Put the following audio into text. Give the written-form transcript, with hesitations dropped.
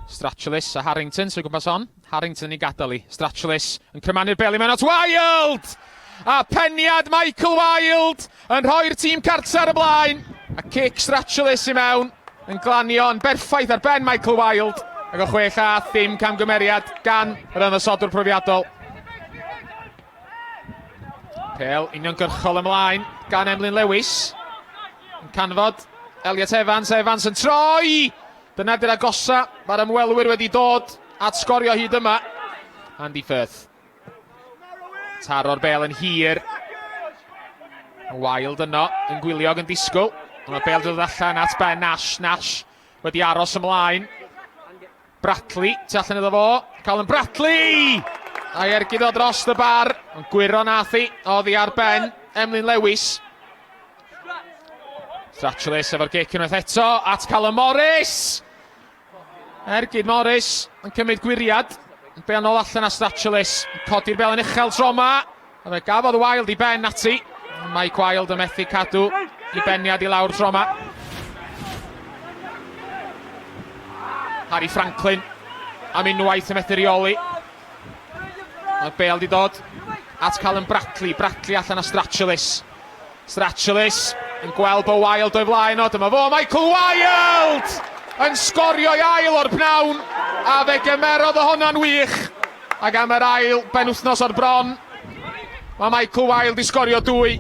Stratulus a Harrington sy'n gwmpas hon. Harrington yn ei gadael i. Stratulus yn crymanu'r bel i mewn at Wild! A peniad Michael Wild yn rhoi'r tîm cartra ar y blaen. A cic Stratulus i mewn yn glanio yn berffaith ar ben Michael Wild. Ac o chwe llath, dim camgymeriad gan yr ymosodwr profiadol. Pel uniongyrchol ymlaen gan Emlyn Lewis. Yn canfod Elliot Evans, Evans yn troi! Dyna di'r agosa mae'r ymwelwyr wedi dod at sgorio hyd yma. Andy Firth. Taro'r bel yn hir. Wild yno yn gwylio ac yn disgwyl. Ond mae'r bel dod allan at Ben Nash. Nash wedi aros ymlaen. Bradley, tu allan iddo fo. Callum Bradley! A'i ergyd o dros y bar. Ond gwyro nath i, oddi ar ben Emlyn Lewis. Stratulus efo'r gic unwaith eto at Callum Morris. Ergyd Morris yn cymryd gwyriad. Yn bel nôl allan a Stratulus. Codi'r bel yn uchel tro yma. A fe gafodd Wild i ben ati. Mike Wild yn methu cadw i beniad i lawr tro yma. Harry Franklin am unwaith yn methu reoli. Mae'r bel di dod at Callum Bradley. Bradley allan a Stratulus. Stratulus yn gweld bod Wild o'i flaen o. Dyma fo, Michael Wild! Yn sgorio i ail o'r pnawn. A fe gymerodd o honna'n wych. Ac am yr ail benwythnos o'r bron, mae Michael Wild i sgorio dwy.